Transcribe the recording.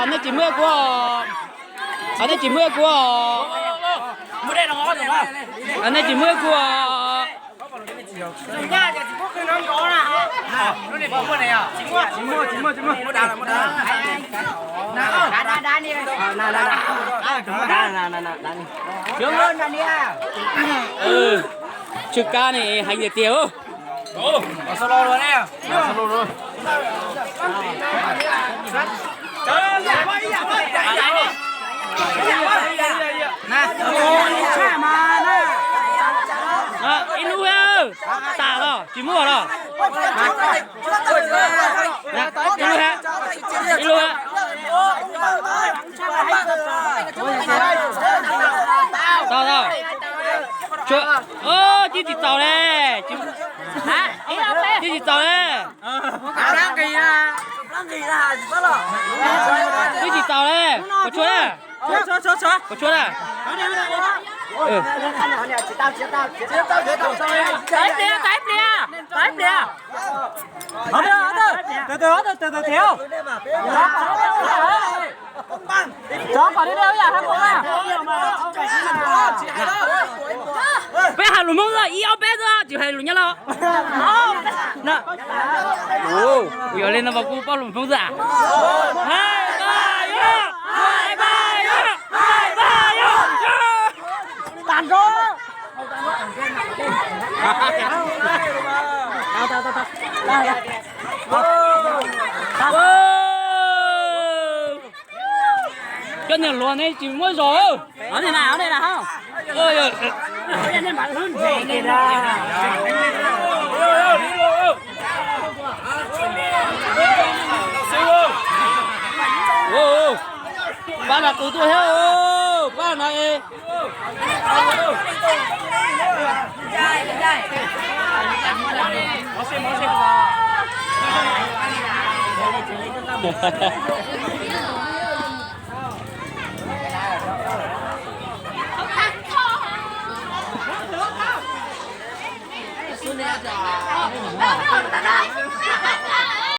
Nej tsis muaj kuv, nej tsis muaj kuv, nej tsis muaj kuv. Tsw kab ne heev tiag tiag. Ib lub, tas los tsis muaj los. Ib lub, ib lub. Tau tau. Cib tsis txaus le. Cib tsis txaus le. Cib tsis txaus le. Puas tsuaj na? Puas tsuaj na? Tau ib pliag, tau ib pliag, tau ib pliag. Peb hais lus Hmoob xwb, ib ob peb xwb, tsis hais lus Nyab Laj. Kuv yog li no mas kuv paub lus Hmoob xwb. Cov niag luag ne tsis muab zog. Pab no tus tuaj thiab, pab no es.